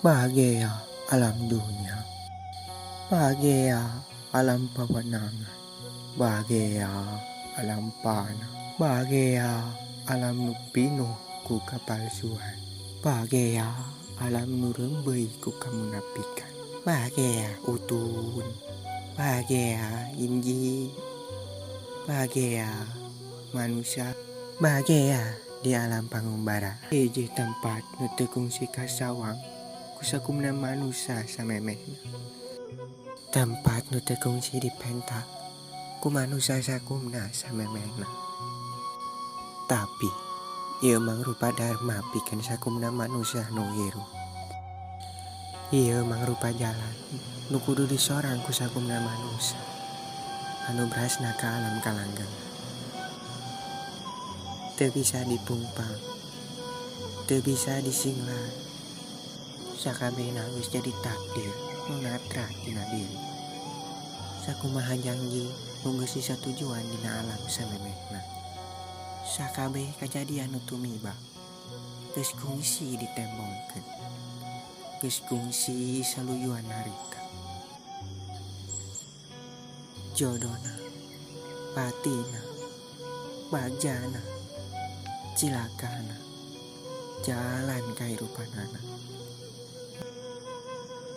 Bahagia alam dunia, bahagia alam pawenangan, bahagia alam panah, bahagia alam nu pinuh ku kapalsuan, bahagia alam nu rembeuy ku kamunapikan, bahagia utun, bahagia inji, bahagia manusia, bahagia di alam pangumbara. Hiji tempat nu teu kungsi kasawang ku sakumna manusia samemehna. Tempat nu teu kungsi dipenta ku manusia sakumna samemehna. Tapi ieu mangrupa dharma pikeun sakumna manusia nu hirup. Ieu mangrupa jalan nu kudu disorang ku sakumna manusia anu berasna ka alam kalanggengan. Teu bisa dipungpang, teu bisa disinglar. Sakabehna geus jadi takdir nu natra dina diri. Sakumaha janji nu geus disatujuan dina alam samemehna. Sakabeh kajadian nu tumiba geus kungsi ditembongkeun, geus kungsi saluyuan harita. Jodona, patina, bagjana, cilakana, jalan kahirupanana.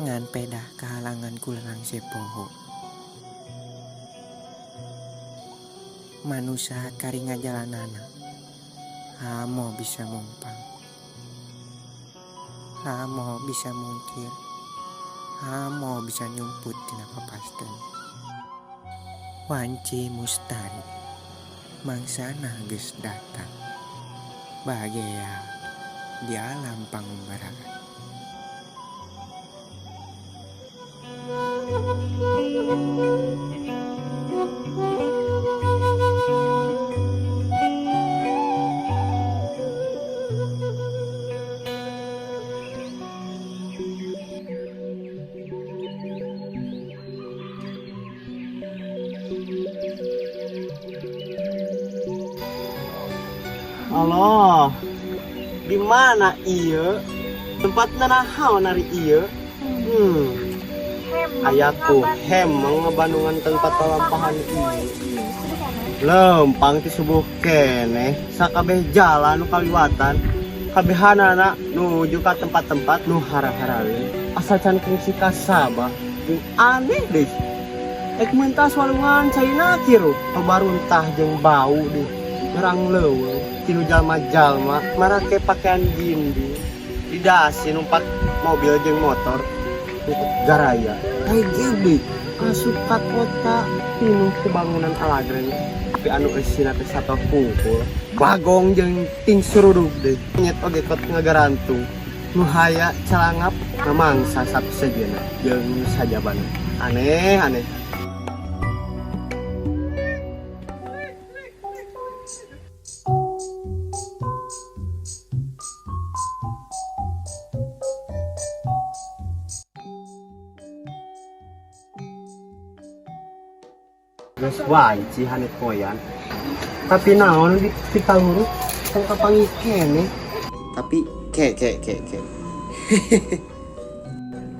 Ngan pedah kahalangan ku lalangse poho. Manusa kari ngajalanana, hamo bisa mungpang, hamo bisa mungkir, hamo bisa nyumput tina papasten. Wanci mustari, mangsana geus datang. Bahagia di alam pangumbaraan. Allah, di mana ieu? Tempat naon ari ieu? Ayaku hemeng ngebandungan tempat palampahan ieu. Lempang ti subuh keneh sakabeh jalan nu kaliwatan kabehanana nuju ka tempat-tempat nu hara-haraeun asa can kungsi kasabah jeung aneh deui. Ek mentas walungan caina kiruh baruntah jeung bau deui ngerang leuweung tinu jalma-jalma marake pakaian ginding didasi numpak mobil jeung motor garaya kayak deui asup ka kota pinuh ku bangunan alagreng tapi anu eusina teh sato hungkul bagong jeung ting surudug deui nyet oge kot ngagarantung nu haya calangap ngamangsa satu sejenna jeung nu sajabana aneh aneh. Geus wanci hanit poyan tapi naon di pitaluruk tong kapanggih keneh. Tapi ke ke ke ke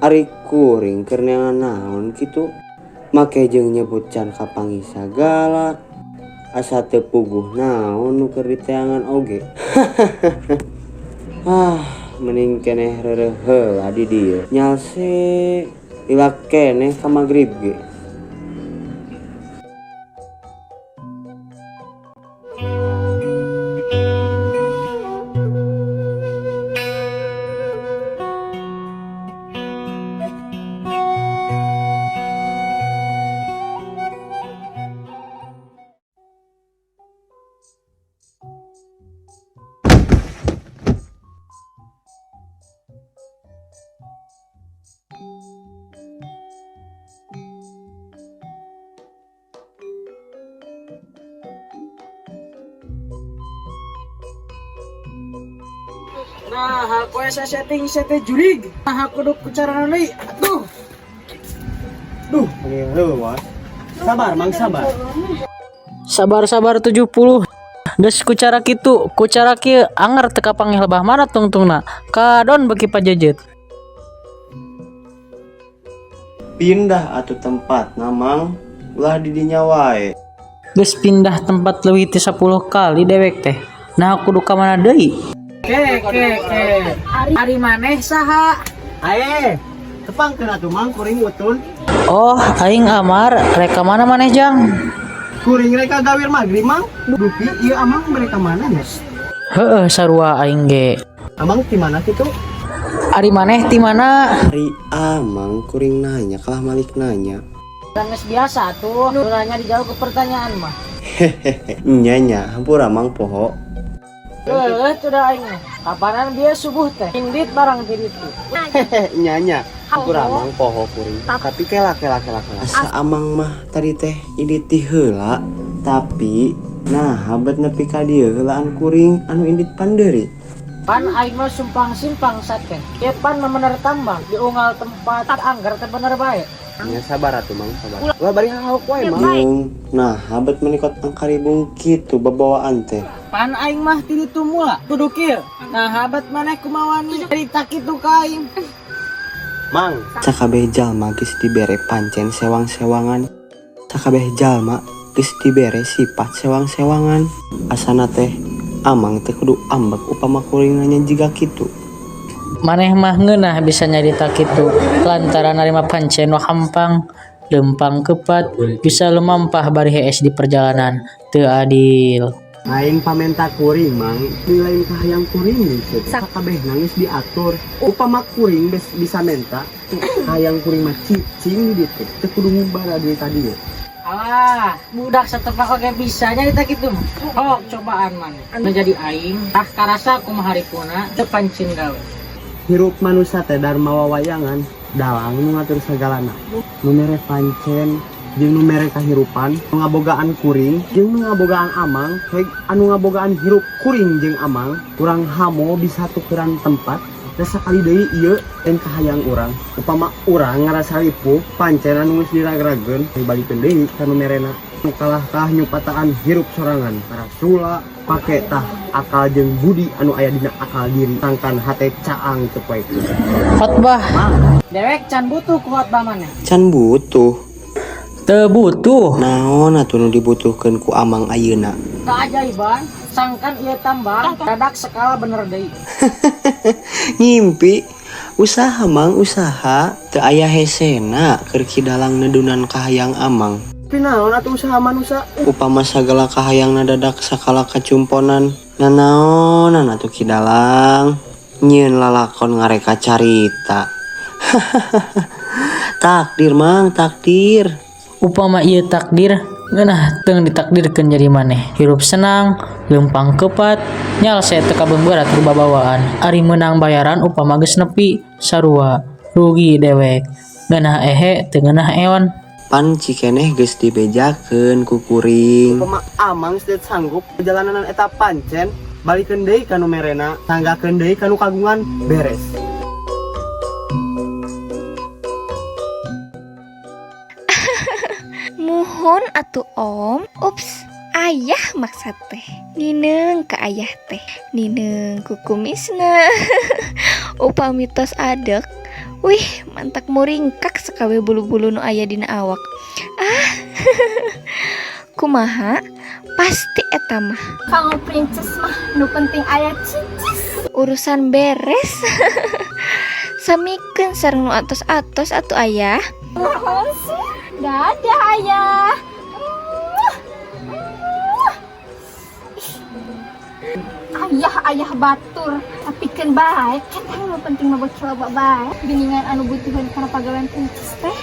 ari kuring keur neangan naon kitu make jeung nyebut can kapanggih sagala asa teu puguh naon nu keur diteangan oge. Ah, mending keneh reureuh heula di dieu nyalse lila keneh ka magrib ge. Nah, aku asa setting sete jurig. Nah, aku kudu ku carana deui. Atuh. Duh, leuwas. Sabar, Mang, sabar. Sabar-sabar 70. Geus ku cara kitu, ku cara kieu anger teu kapanggih lebah mana tungtungna. Kadon beuki pajejet. Pindah atuh tempat Mang, ulah di dinya wae. Geus pindah tempat leuwih ti 10 kali dewek teh. Nah, kudu ka mana deui? Ke ke ke. Ari maneh saha? Ae, tepangkeun atuh, Mang, kuring Utun. Oh, aing Amar, rek ka mana maneh, Jang? Kuring rek ka gawir maghrib, Mang. Dupi ieu Amang mereka mana nya? Heeh, sarua aing ge. Amang di mana kitu? Ari maneh ti mana? Ari Amang kuring nanya kalah malik nanya. Geus biasa tuh, nu nanya dijawab ke pertanyaan mah. Hehehe, nya nya, hampura Mang poho. Heuh, tuh dah aing mah. Kapanan bieu subuh teh? Indit barang ti ditu. Hehehe, nya nya. Hampura Mang poho kuring. Tapi kela kela kela kela. Asa Amang mah tadi teh indit ti heula, tapi nah bet nepi ka dieu heulaan kuring anu indit pandeuri. Pan aing mah sumpang simpang sate. Ieu pan memener tambang di unggal tempat anggar teh bener bae. Nya sabar atuh, Mang, sabar. Ulah bari hauk wae, Mang. Yung, nah bet menikot angkaribung kitu babawaan teh. Pan aing mah ti ditu mula kudu kieu. Nah, habat maneh kumawani cerita kitu ka aing. Mang, Sakabeh jalma geus dibere pancen sewang-sewangan. Sakabeh jalma geus dibere sifat sewang-sewangan. Asana teh Amang teh kudu ambek upama kuring nanya jiga kitu. Maneh mah ngeunah bisa nyarita kitu lantaran narima pancen nu hampang, lempang kepat, bisa lumampah bari hees di perjalanan. Teu adil. Lain pamenta kuring, Mang, lain kahayang kuring gitu. Sakabeh nangis diatur. Upama kuring bisa menta, kahayang kuring mah cicing di ditu. Teu kudu ngubar duit tadi ya. Alah, budak satepak oge bisa nyarita kitu mah. Oh, cobaan maneh. Nu jadi aing, tah karasa kumaha haripuna teu pancin gawe. Hirup manusia teh dharma wawayangan, dalang nu ngatur sagalana. Nu mere pancen jeung nu mere kahirupan, nu ngabogaan kuring jeung nu ngabogaan Amang, heg anu ngabogaan hirup kuring jeung Amang, kurang hamo bisa tukeran tempat. Da sakali deui ieu lain kahayang urang. Upama urang ngarasa ripuh, pancen anu geus diragrageun, dibalikeun deui ka nu merena. Nu kalah-kalah nyupataan hirup sorangan. Rasula pake tah akal jeung budi anu aya dina akal diri, sangkan hate caang teu poekeun. Khotbah. Dewek can butuh ku khotbah maneh. Can butuh. Teu butuh. Naon atuh nu dibutuhkeun ku Amang ayeuna? Keajaiban, sangkan ieu tambang dadak skala bener deui. Ngimpi. Usaha, Mang, usaha. Teu aya hesena keur Ki Dalang nedunan kahayang Amang. Tapi naon atuh usaha manusia? Upama sagala kahayang dadak sakala kacumponan, nanaonan atuh Ki Dalang? Nyieun lalakon ngareka carita. Takdir, Mang, takdir. Upama ieu takdir, ngeunah teung ditakdirkeun jadi maneh. Hirup senang, leumpang kepat, nyalse teu kabeungberat ku babawaan. Ari meunang bayaran upama geus nepi, sarua, rugi dewek. Ngeunah ehe teu ngeunah eon. Pan cikeneh geus dibejakeun ku kuring. Upama Amang teu sanggup perjalanan eta pancen, balikeun deui ka nu merena, tanggakeun deui ka nu kagungan, beres. Muhun atuh Om. Ups, ayah maksa teh. Nineung ka ayah teh. Nineung ku kumisna. Upami tos adek, wih, mantak muringkak sakabe bulu-bulu nu aya dina awak. Ah. Kumaha? Pasti eta mah. Kanggo princess mah nu penting aya cicis. Urusan beres. Samikeun sareng nu atos-atos atuh ayah. Nuhun sih. Dadah ayah. Ayah ayah batur, tapi kan baik kan nu penting mah beuki loba bae. Geningan anu butuhan kana pagawean princess teh.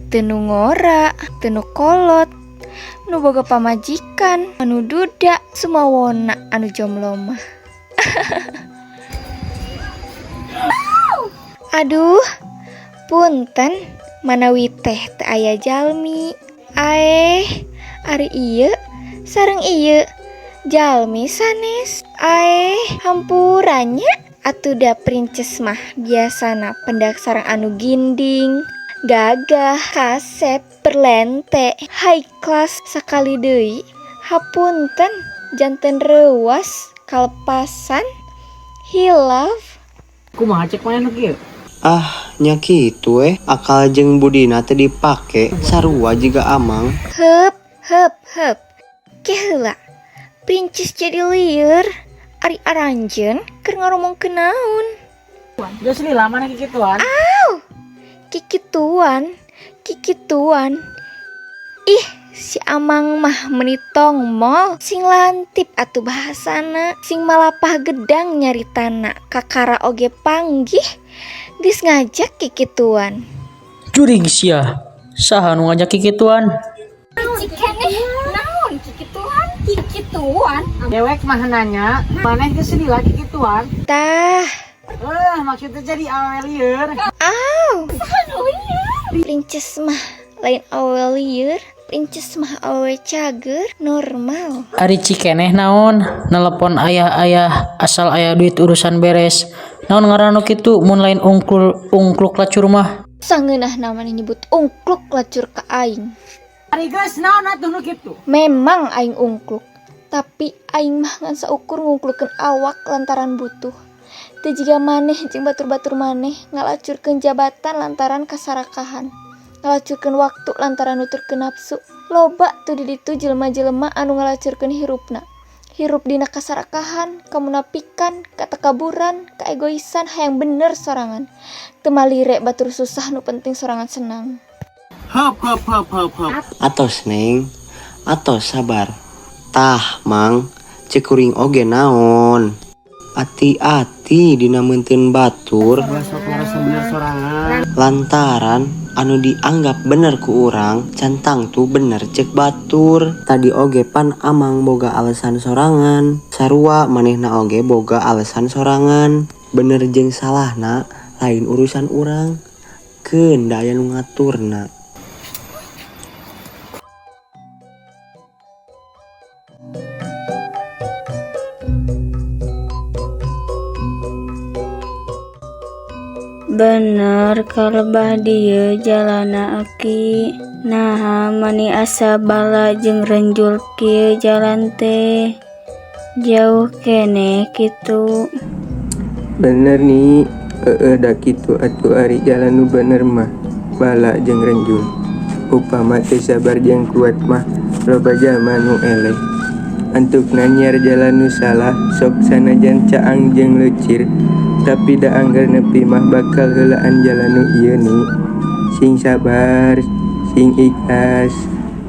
Teu nu ngora, teu nu kolot, nu boga pamajikan, anu duda, sumawona anu jomblo mah. Aduh, punten manawi teh teu aya jalmi. Aeh, ari ieu sareng ieu jalmi sanes. Aeh, hampuranya Atuh da princess mah biasana pendak sareng anu ginding, gagah, kasep, perlente, high class sakali deui. Hapunten janten reuwas kalepasan hilaf. Kumaha cek maneh nu kieu? Ah, nya kitu eh. Akal jeung budina teh dipake sarua jiga Amang. Heup, heup, heup. Ke heula. Princess jadi lieur. Ari aranjeun keur ngaromongkeun naon? Geus lila maneh kikituan. Kikituan, kikituan. Ih, si Amang mah meni tongmol, sing lantip atuh bahasana, sing malapah gedang nyaritana, kakara oge panggih, geus ngajak kikituan. Jurig sia. Saha nu ngajak kikituan? Cikeneh naon kikituan? Kikituan. Dewek mah nanya, maneh geus lila kikituan? Tah, Eh, maksudnya jadi awewe lieur. aw. Princess mah lain awewe lieur, princess mah awewe cager, normal. Ari cikeneh naon? Nelepon ayah-ayah asal aya duit urusan beres. Naon ngaranna nu kitu mun lain ungklul ungkluk lacur mah? Sangeunahna maneh nyebut ungkluk lacur ka aing. Ari geus naon atuh nu kitu? Memang aing ungkluk, tapi aing mah ngan saukur ngungklukeun awak lantaran butuh. Teu jiga maneh jeung batur-batur maneh ngalacurkeun jabatan lantaran kasarakahan. Ngalacurkeun waktu lantaran nuturkeun nafsu. Loba tuh di ditu jelema-jelema anu ngalacurkeun hirupna. Hirup dina kasarakahan, kamunafikan, katakaburan, kaegoisan hayang bener sorangan. Teu malire batur susah nu penting sorangan senang. Hop hop hop hop hop. Atos neng, atos sabar. Tah mang, cek kuring oge naon. Ati-ati dina meunteun batur Ulah sok ngarasa bener sorangan. lantaran anu dianggap bener ku urang can tangtu bener cek batur. Tadi oge pan Amang boga alasan sorangan, sarua manehna oge boga alasan sorangan. Bener jeung salahna lain urusan urang, keun da aya nu ngaturna. Bener ka lebah dieu jalanna Aki. Naha mani asa bala jeung renjul kieu jalan teh. Jauh keneh kitu. Bener nih, heeh da kitu atuh ari jalan nu bener mah bala jeung renjul. Upama teu sabar jeung kuat mah loba jalma nu eleh. Antukna nyiar jalan nu salah sok sanajan caang jeung leucir, tapi da angger nepi mah bakal heulaan jalan nu ieu ni. Sing sabar, sing ikhlas.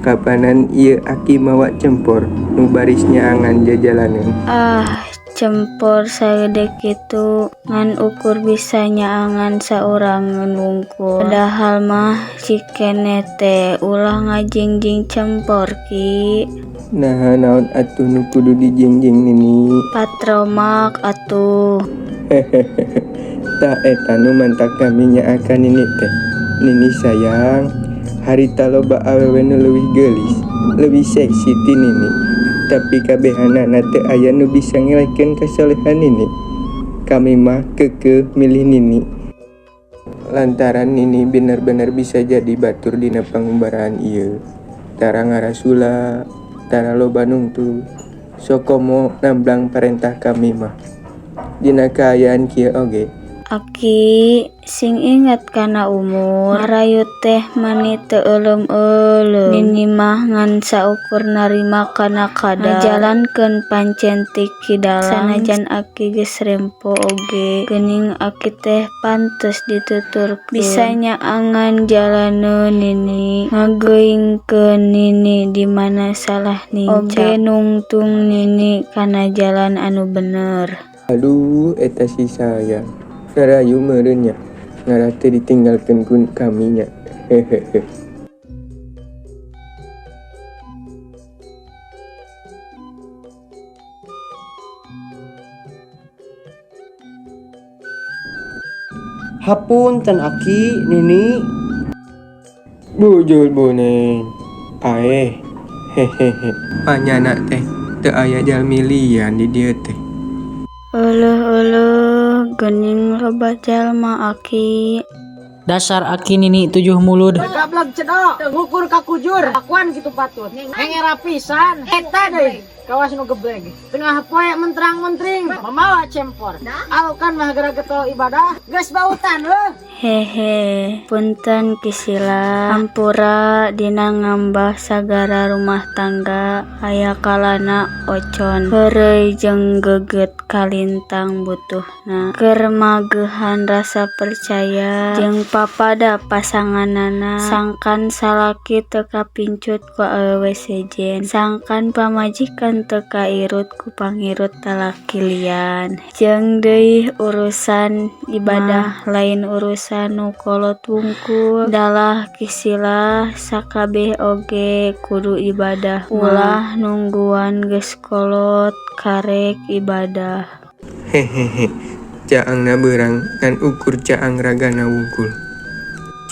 Kapanan ieu Aki mawa cempor nu baris nyaangan jajalaneun. Ah, cempor sagede kitu ngan ukur bisa nyaangan saurangeun wungkul. Padahal mah cikeneh teh ulah ngajingjing cempor Ki. Naha naon atuh nu kudu dijingjing Nini? Patromak atuh. Tah eta nu mantak kami nyaakan Nini teh. Nini sayang, harita loba awewe nu leuwih geulis, leuwih seksi ti Nini. Tapi kabehanana teu aya nu bisa ngelehkeun kasolehan Nini. Kami mah keukeuh milih Nini. Lantaran Nini bener-bener bisa jadi batur dina pangumbaraan ieu. Tara ngarasula, tara loba nungtung. Sokomo namblang parentah kami mah. Dina kaayaan kieu oge. Aki, sing inget kana umur. Ngarayu teh mani teu euleum-euleum. Nini mah ngan saukur narima kana kadar. Ngajalankeun pancen ti Ki Dalang. Sanajan Aki geus rempo oge, geuning Aki teh pantes dituturkeun. Bisa nyaangan jalaneun Nini, ngageuingkeun Nini di mana salah nincak. Oge nungtung Nini kana jalan anu bener. Aduh, eta si sayang. Ngarayu meureun nya. Ngarah teu ditinggalkeun ku kami nya. Hehehe. Hapunten Aki, Nini. Bujur boneng. Aeh. Hehehe. Panyana teh teu aya jalmi lian di dieu teh. Euleuh euleuh Geuning loba jalma, Aki. Dasar Aki Nini tujuh mulud. Gablek cedok, ngukur ka kujur, akuan gitu patut. Hengera pisan, eta deui. Kawas nu geblek. Tengah poe mentrang-mentring, mamawa cempor. Alukan mah geura getol ibadah, geus bautan heuh. Hehe, punten Ki Sila. Hampura dina ngambah sagara rumah tangga aya kalana ocon. Heureuy jeung geget kalintang butuhna. Keur mageuhan rasa percaya jeung papada pasanganana. Sangkan salaki teu kapincut ku awewe sejen. Sangkan pamajikan teu kairut ku pangirut lalaki lian. Jeung deui urusan ibadah lain urusan nu kolot wungkul. Dalah Ki Sila, sakabeh oge kudu ibadah mah. Ulah nungguan geus kolot karek ibadah. Hehehe, caangna beurang ngan ukur caang ragana wungkul.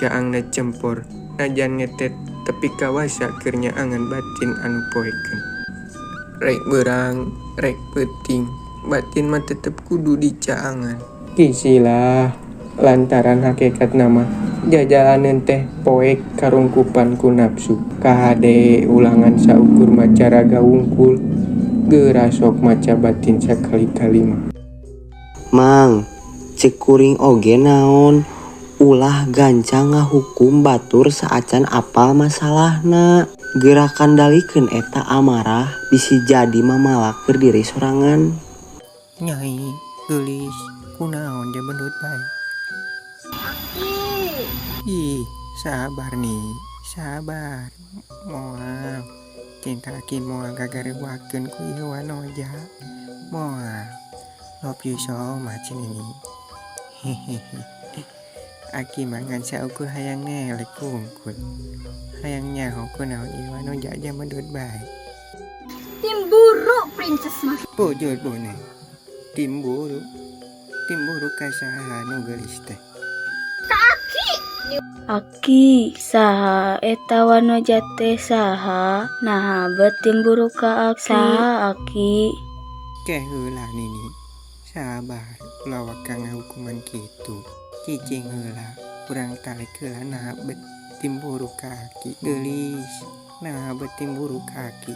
Caangna cempor najan ngetet tepi kawasa keur nyaangan batin anu poekeun. Rek beurang, rek peuting, batin mah tetep kudu dicaangan. Ki Sila, lantaran hakikatna mah jajalaneun teh poek karungkupan ku nafsu. Kahade ulangan saukur maca raga wungkul, geura sok maca batin sakali-kali mah. Mang, cek kuring oge naon, ulah gancang ngahukum batur saacan apal masalahna. Geura kandalikeun eta amarah, bisi jadi mamalak keur diri sorangan. Nyai, geulis, kunaon jabendut bae? Ih, sabar nih, sabar. Moal, cinta aki moal gagarewakeun ku ieu wanoja. Moal. Love you so much ini. Hehehe. Aki mah ngan saukur hayang nelek wungkul. Hayang nyaho kunaon ieu wanoja jamedut bae. Timburu princess mah. Bujur bone. Timburu. Timburu ka saha nu geulis teh? Aki, saha eta wanoja teh, saha? Naha bet timburu ka Aki? Saha, Aki? Ke heula, Nini. Sabar, ulah waka ngahukuman kitu. Cicing heula, urang talek heula naha bet timburu ka Aki. Geulis, naha bet timburu ka Aki?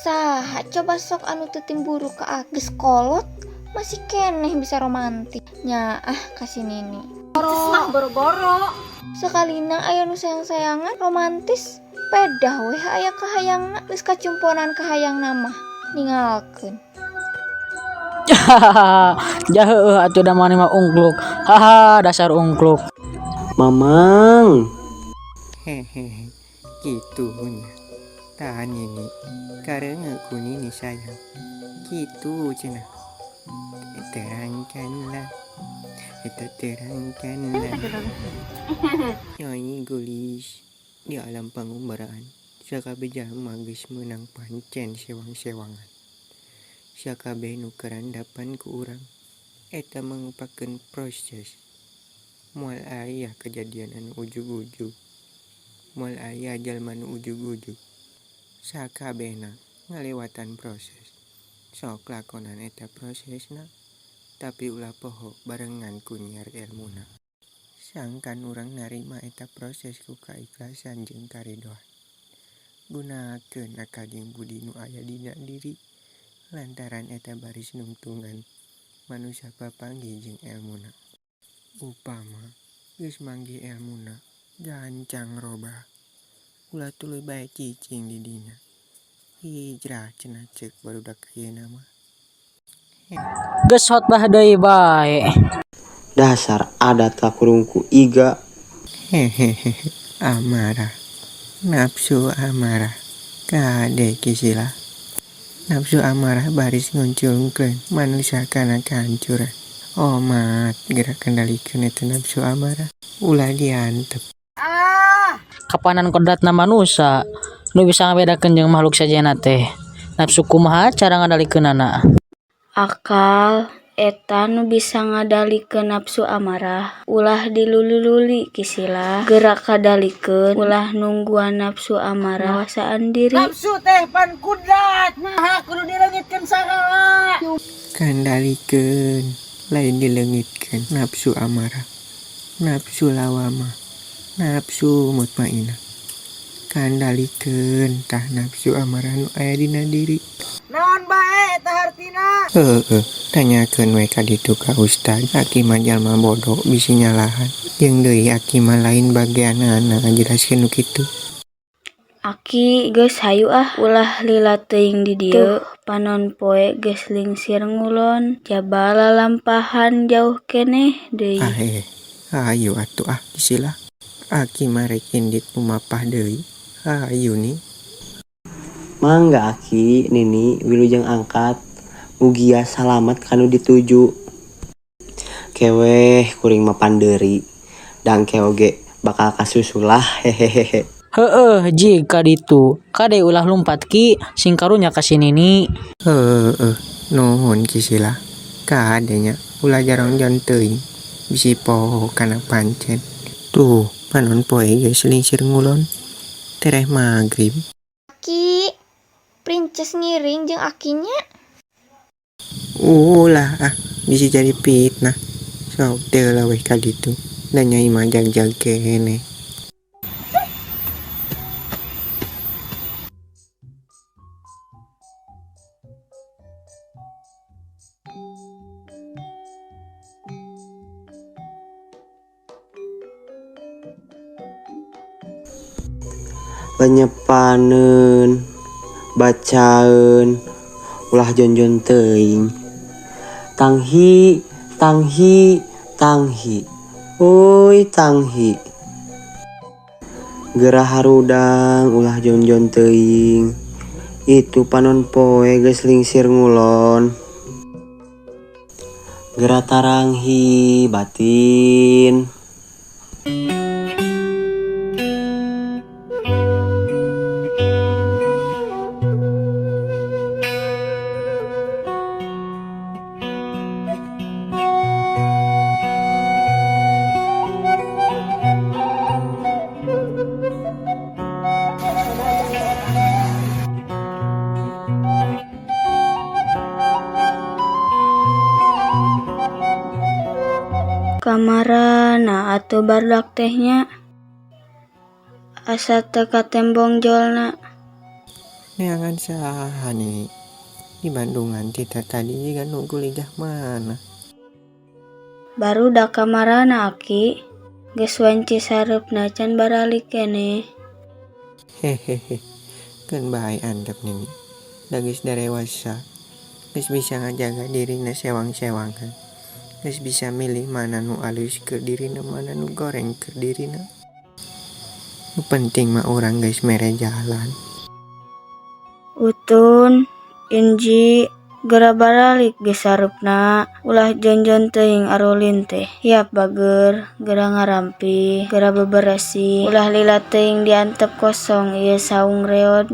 Saha coba sok anu teu timburu ka Aki? Geus kolot masih keneh bisa romantis. Nyaah ka si Nini. Princess mah boro-boro. Sakalina aya nu sayang-sayangan romantis, pedah weh aya kahayangna, geus kacumponan kahayangna mah. Ningalkeun. Jaheueuh atuh da maneh mah ungkluk. Haha, dasar ungkluk. Mamang. Hehehe, kitu nya. Tahan ini, kareungeut ku Nini sayang. Kitu cenah. Terangkanlah. Eta terangkanlah. Nyai geulis, di alam pangumbaraan sakabeh jalma geus meunang pancen sewang-sewangan. Sakabeh nu karandapan ku urang eta mangrupakeun proses. Moal aya kajadian anu ujug-ujug. Moal aya jalma nu ujug-ujug. Sakabehna ngalewatan proses. Sok lakonan eta prosesna, tapi ulah poho barengan ku nyiar elmuna. Sangkan urang narima eta proses ku kaikhlasan jeung karidoan. Gunakeun akal jeung budi nu aya dina diri lantaran eta baris nungtungan manusia papanggih jeung elmuna. Upama geus manggih elmuna, gancang robah. Ulah tuluy bae cicing di dinya. Hijrah cenah ceuk barudak ayeuna mah. Geus khotbah deui bae. Dasar adat kakurung ku iga. Hehehe, amarah. Nafsu amarah. Kade Ki Sila. Nafsu amarah baris ngunclungkeun manusia kana kahancuran. Omat geura kendalikeun eta nafsu amarah. Ulah diantep. Kapanan kodratna manusia nu bisa ngabedakeun jeung makhluk sejenna teh. Nafsu kumaha cara ngadalikeunana? Akal eta nu bisa ngadalikeun nafsu amarah. Ulah diluli-luli, Ki Sila. Geura kadalikeun, ulah nungguan nafsu amarah ngawasaan diri. Nafsu teh pan kudrat. Nah, kudu dileungitkeun sagala. Kendalikeun. Lain dileungitkeun nafsu amarah, nafsu lawamah, nafsu mutmainah. Kandalikeun tah nafsu amarah nu aya dina diri. Naon bae eta hartina? Heueuh, tanyakeun we ka ditu ka ustad. Aki mah jalma bodoh bisi nyalahan. Jeung deui aki mah lain bagianana ngajelaskeun nu kitu. Aki, geus hayu ah, ulah lila teuing di dieu. Tuh, panon poe geus lingsir ngulon, jaba lalampahan jauh keneh deui. Ah heh, hayu atuh ah Ki Sila. Aki mah rek indit mumapah deui. Hayu Ni. Mangga Aki, Nini, wilujeng angkat. Mugia salamet ka nu dituju. Ke weh kuring mah pandeuri. Da engke oge bakal kasusulah hehehehe. Heueuh jig ka ditu. Kade ulah lumpat Ki, sing karunya ka si Nini. Heueuh, nuhun Ki Sila. Kade nya ulah jarongjon teuing bisi poho kana pancen. Tuh, panon poe geus lingsir ngulon. Tereh magrib. Aki, Princess ngiring jeung Aki nya. Ulah ah, bisi jadi fitnah. Sok teu heula weh ka ditu, da Nyai mah jagjag keneh. Lenyepaneun, bacaeun, ulah jonjon teuing. Tanghi, tanghi, tanghi. Uy tanghi. Geura harudang ulah jonjon teuing. Itu panon poe geus lingsir ngulon. Geura taranghi batin. Kamarana atuh barudak teh nya? Asa teu katembong jolna. Neangan saha Ni? Di Bandungan ti tatadi jiga nu guligah mana. Barudak kamarana Aki? Geus wanci sareupna can baralik keneh. Hehehe, keun bae antep Nini. Da geus darewasa, geus bisa ngajaga dirina sewang-sewangan. Geus bisa milih mana nu alus keur dirina mana nu goreng keur dirina. Nu penting mah urang geus mere jalan. Utun, Inji, geura baralik geus sareupna. Ulah jonjon teuing arulin teh. Hiap bageur, geura ngarampih, geura beberesih. Ulah lila teuing diantep kosong ieu saung reod.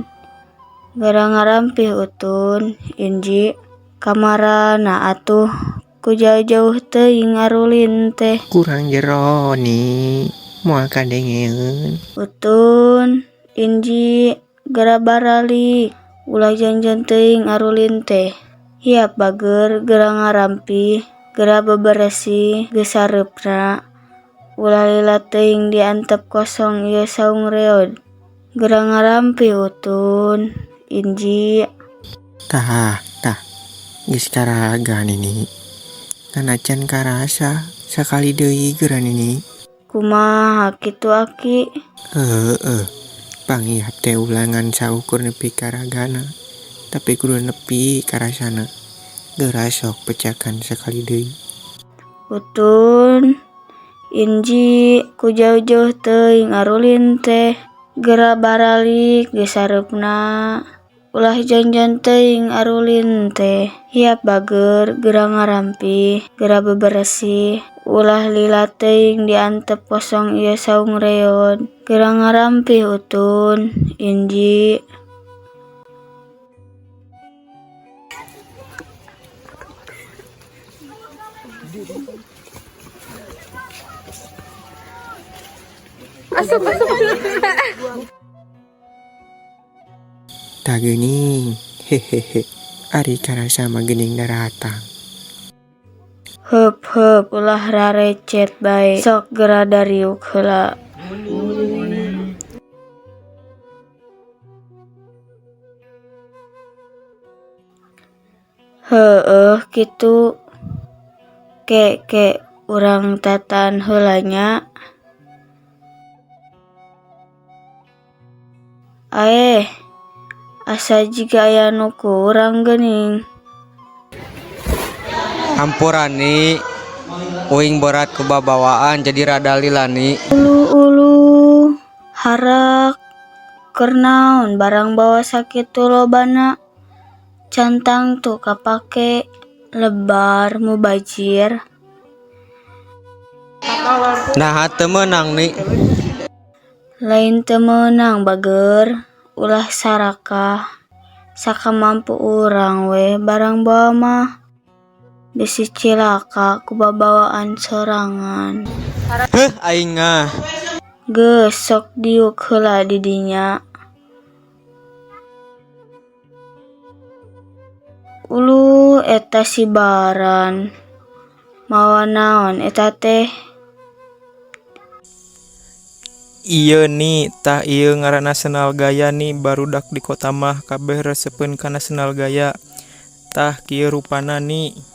Geura ngarampih Utun, Inji. Kamarana atuh ku jauh-jauh teuing arulin teh. Kurang jero Ni, moal kadengeeun. Utun, Inji, geura baralik. Ulah jonjon teuing arulin teh. Hiap bageur, geura ngarampih, geura beberesih geus sareupna. Ulah lila teuing diantep kosong ieu saung reod. Geura ngarampih Utun, Inji. Tah, tah. Geus karaga Nini. Ngan acan karasa sakali deui geura Nini. Kumaha kitu Aki? Heueuh, panghiap teh ulah ngan saukur nepi ka ragana, tapi kudu nepi ka rasana. Geura sok pecakan sakali deui. Utun, Inji, ku jauh-jauh teuing arulin teh. Geura baralik geus sareupna. Ulah jonjon teuing arulin teh. Hiap bageur, geura ngarampih, geura beberesih. Ulah lila teuing diantep kosong ieu saung reod. Geura ngarampih Utun, Inji. Tah geuning, hehehe. Ari karasa mah geuning daratang. Heup heup ulah rarecet bae, sok geura dariuk heula. Heueuh kitu, ke ke urang tataan heula nya. Aeh, asa jiga aya nu kurang geuning. Hampura Ni, uing berat ku babawaan jadi rada lila Ni. Uluh uluh, harak, keur naon barang bawa sakitu lobana, can tangtu kapake, lebar mubajir. Naha teu meunang Ni. Lain teu meunang bageur, ulah sarakah, sakamampu urang we barang bawa mah, bisi cilaka ku babawaan sorangan. Heuh aing ngah. Geus sok diuk heula di dinya. Uluh eta si Baran, mawa naon eta teh? Ieu Ni, tah ieu ngaranna sendal gaya Ni, barudak di kota mah kabeh resepeun kana sendal gaya. Tah kieu rupana Ni.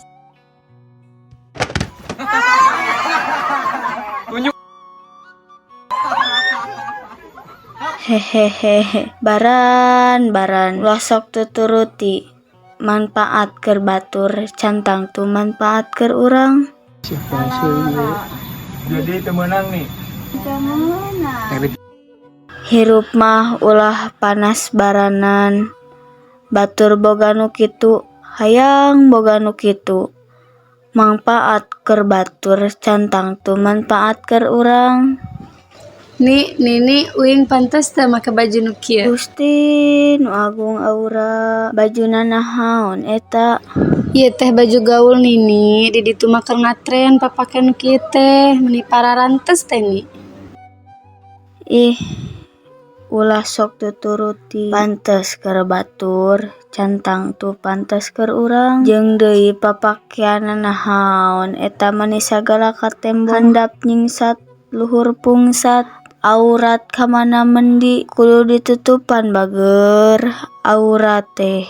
Hehehe baran baran ulah sok tuturuti, manpaat keur batur can tangtu manpaat keur urang. Jadi teu meunang Ni. Hirup mah ulah panas baranan, batur boga nu kitu hayang boga nu kitu, mangpaat keur batur can tangtu manpaat keur urang. Ni, Nini, uing pantes teu make baju nu kieu? Gusti nu agung aura, bajuna nahaon eta? Ieu teh baju gaul Nini, di ditu mah keur ngatren papake nu kieu teh, meuni pararantes teh Ni. Ih, ulah sok tuturuti, pantes keur batur can tangtu pantes keur urang. Jeung deui papakeanna nahaon eta mani sagala ka tembok, handap nyingsat luhur pungsat, aurat kamana mendi, kudu ditutupan bageur aurat teh.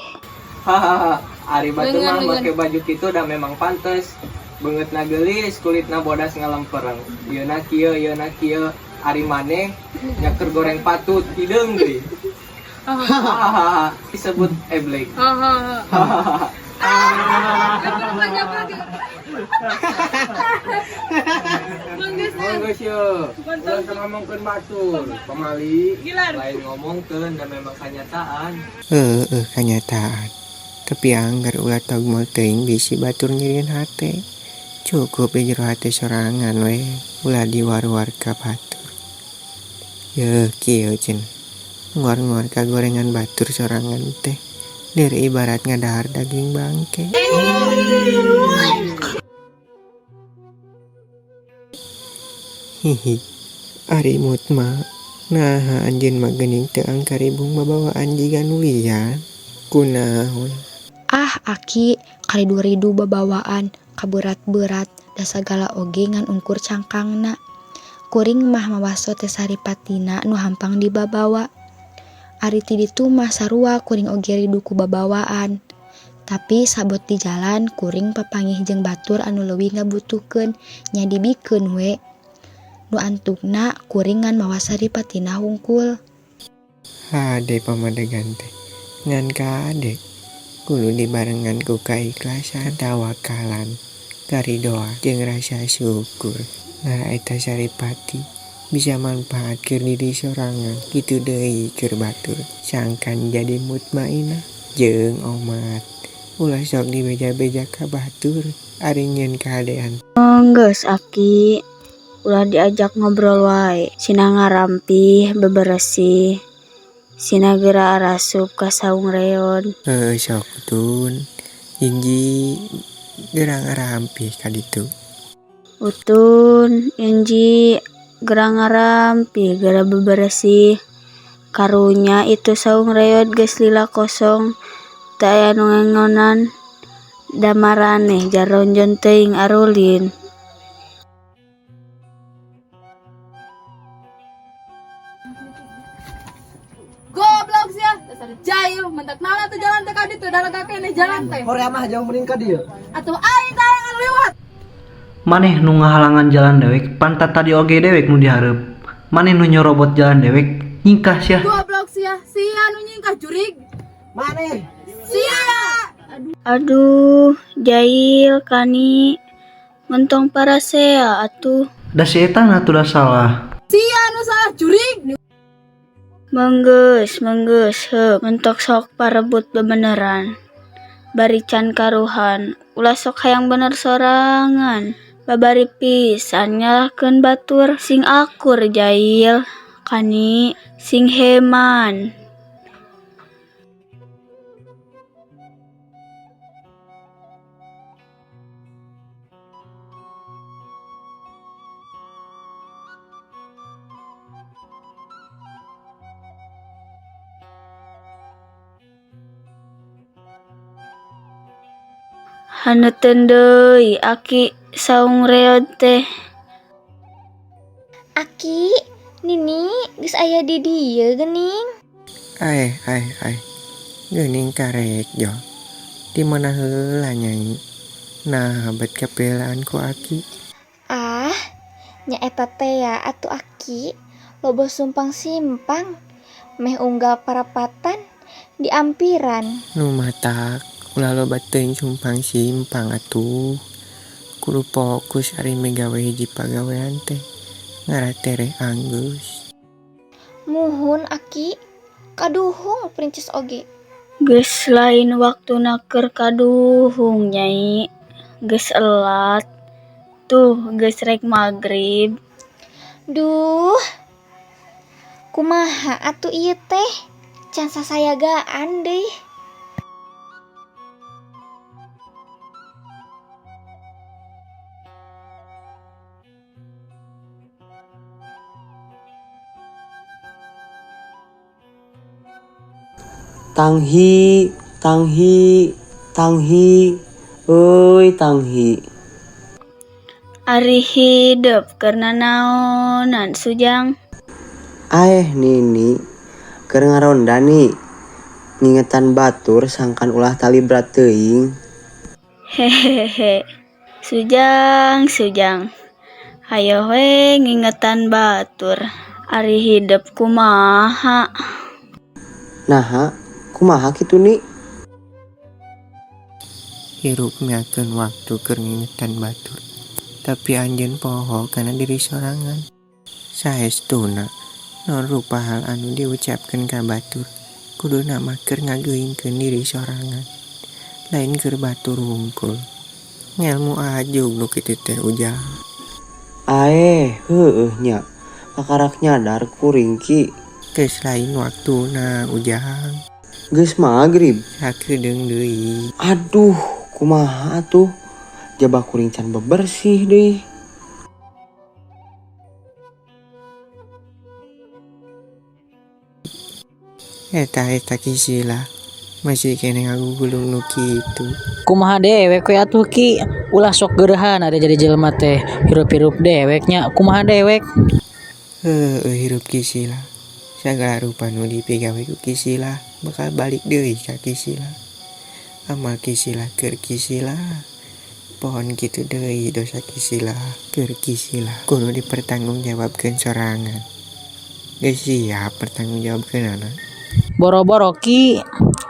Hahaha, ari batur mah make baju kitu da memang pantes. Beungeutna geulis, kulitna bodas ngalempereng. Ieuna kieu, ieuna kieu, ari maneh nya keur goreng patut, hideung deui. Hahaha, disebut eblek. Hahaha. Geus yeuh, ulah teu ngomongkeun batur, pamali lain ngomongkeun da memang kanyataan. Heueuh kanyataan. Tapi angger ulah togmol teuing bisi batur nyerieun hate. Cukup di jero hate sorangan we, ulah diwar-war ka batur. Yeuh kieu cenah, nguar-nguar ka gorengan batur sorangan teh deur ibarat ngadahar daging bangke. Hihi, ari mutma, naha anjeun mah geuning teu angkaribung babawaan jiga nu lian? Kunaon? Ah aki, karidu-ridu babawaan, kaberat-berat, da sagala oge ngan ungkur cangkangna. Kuring mah mawaso teh saripatina nu hampang dibabawa. Ari ti ditu mah sarua kuring oge ridu ku babawaan. Tapi sabot di jalan kuring papanggih jeung batur anu leuwih ngabutuhkeun nya dibikeun we. Nu antukna kuring ngan mawa saripatina hungkul. Hade pamadegan teh, ngan kade kudu dibarengan ku kaikhlasan, tawakalan, karidoan jeung rasa syukur. Nah eta saripati bisa manfaat keur diri sorangan kitu deui keur batur sangkan jadi mutmainah jeung omat. Ulah sok dibeja-beja ka batur ari nyieun kahadean. Geus aki, ulah diajak ngobrol wae, sina ngarampih beberesih, sina geura arasup ka saung reon. Heueuh sok Tun, Inji geura ngarampih ka ditu. Utun, Inji geura ngarampih geura beberesih. Karunya itu saung reot geus lila kosong, teu aya nu ngengonan. Da maraneh jaronjon teuing arulin. Goblok sia, dasar jahil, mentak naon atuh jalan teh ka ditu, da lega keneh jalan teh. Hoream mah jauh mending ka dieu. Atuh aing talangan liwat. Maneh nu ngahalangan jalan dewek pan tatadi oge dewek nu dihareup. Maneh nu nyorobot jalan dewek nyingkah sia. Goblok sia, sia nu nyingkah jurig. Maneh. Sia. Aduh, jahil kani. Mentong parasea atuh. Da si eta na tuh da salah. Sia nu salah jurig. Menggeus, menggeus, heup, mentok sok parebut bebeneran. Bari can karuhan, ulah sok hayang bener sorangan. Babari pisan nyalahkeun batur, sing akur jahil. Kani, sing heman. Haneuteun deui aki saung reod teh. Aki, Nini geus aya di dieu geuning. Aeh aeh aeh geuning karek jo. Di mana heula nyai. Nah bet kapelaan ku aki. Ah, nya eta teh ya atuh aki, loba sumpang simpang. Meh unggal parapatan diampiran. Nu matak ulah loba teuing sumpang simpang atuh. Kudu fokus ari migawe hiji pagawean teh ngarah tereh anggeus. Muhun aki, kaduhung Princes oge. Geus lain waktuna keur kaduhung nyai, geus elat. Tuh geus rek magrib. Duh. Kumaha atuh ieu teh? Can sasayagaan deui. Tanghi, tanghi, tanghi, euy tanghi. Ari hidep keur nanaonan Sujang? Aeh nini, keur ngaronda ni. Ngingetan batur sangkan ulah talibrat teuing. Hehehe. Sujang, Sujang. Hayoh we ngingetan batur. Ari hidep kumaha? Naha, kumaha kitu ni? Hirup miakeun waktu keur ngingetan batur. Tapi anjeun poho kana diri sorangan. Saestuna, naon rupa hal anu diucapkeun ka batur kuduna mah keur ngageuingkeun diri sorangan. Lain keur batur wungkul. Ngelmu ajug nu kitu teh Ujang. Aeh, heueuh nya. Kakarak nyadar kuring ki. Geus lain waktuna Ujang. Geus magrib. Sakedeung deui. Aduh, kumaha atuh? Jaba kuring can bebersih deui. Eta eta Kisila masih keneh ngagugulung nu kitu. Kumaha dewek we atuh ki, ulah sok geureuhan ari jadi jelema teh, hirup-hirup dewek nya kumaha dewek. Heueuh hirup Kisila. Sagala rupa nu dipigawe ku Kisila bakal balik deui ka Kisila. Amal Kisila keur Kisila. Pohon kitu deui dosa Kisila keur Kisila. Kudu dipertanggungjawabkeun sorangan. Geus siap pertanggungjawabkeunana. Boro-boro ki,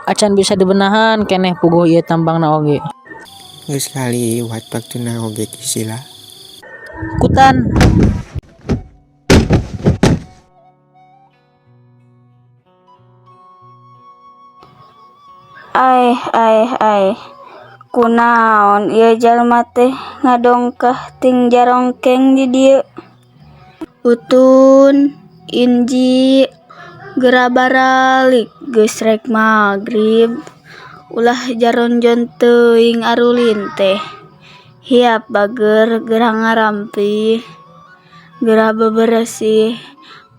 acan bisa dibenahan keneh puguh ieu tambangna oge. Geus kaliwat waktuna oge Kisila. Kutan. Aeh aeh aeh. Kunaon ieu jalma teh ngadongkah ting jarongkeng di dieu. Utun, Inji, geura baralik geus rek magrib. Ulah jaronjon teuing arulin teh. Hiap bager geura ngarampih. Geura beberesih.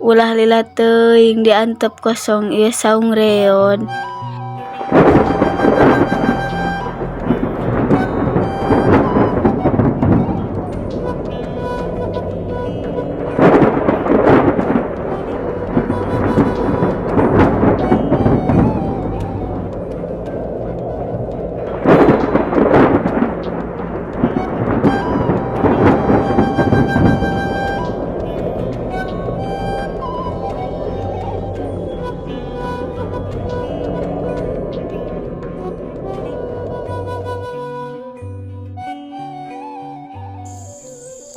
Ulah lila teuing diantep kosong ieu saung reod.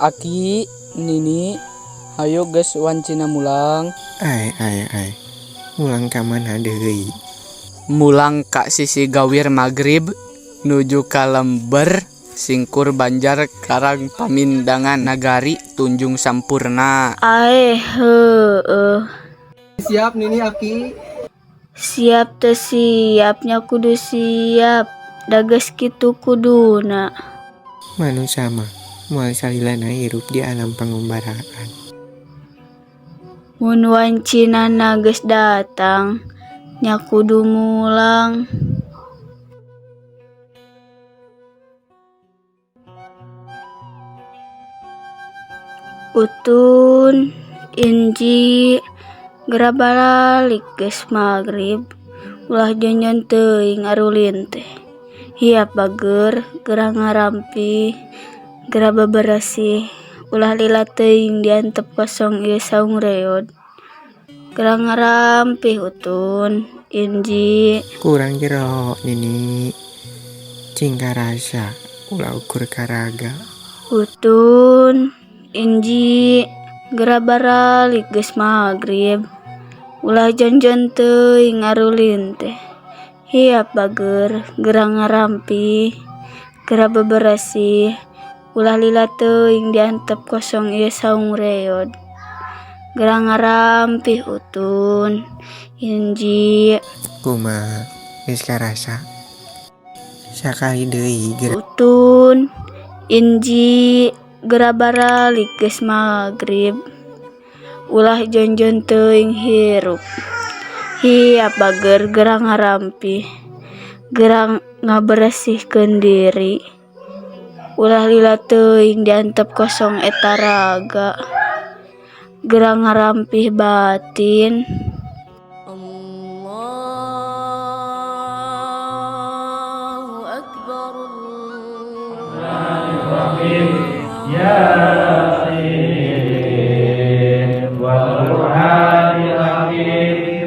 Aki, Nini, hayu geus wancina mulang. Ai ai ai. Mulang ka mana deui? Mulang ka sisi gawir magrib nuju ka lember singkur Banjar Karang Pamindangan Nagari Tunjung Sampurna. Aeh heueuh. Siap Nini, Aki. Siap teu siap nya kudu siap, da geus kitu kuduna. Manusa mah moal salilana hirup di alam pangumbaraan. Mun wancinana geus datang nya kudu mulang. Utun, Inji, gera baralik geus magrib ulah jonjon teuing arulin teh. Hiap bager, gera ngarampih, gera babaresih, ulah lila teuing diantep kosong ieu saung reod. Gera ngarampih Utun, Inji. Kurang jero Nini. Cing karasa ulah ukur karaga. Utun, Inji, gera baralik geus magrib ulah jonjon teuing arulin teh. Hiap bager, gera ngarampih, gera babaresih, ulah lila teuing diantep kosong ieu saung reod. Gera ngarampih Utun, Inji. Kumaha geus karasa? Sakali deui gera. Utun, Inji, gera baralik geus magrib ulah jonjon teuing hirup. Hiap bager, gera ngarampih, gera ngaberesihkeun diri, ulah lila teuing diantep kosong eta raga. Gera ngarampih batin.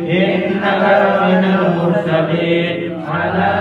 Innaka laminal mursalin ala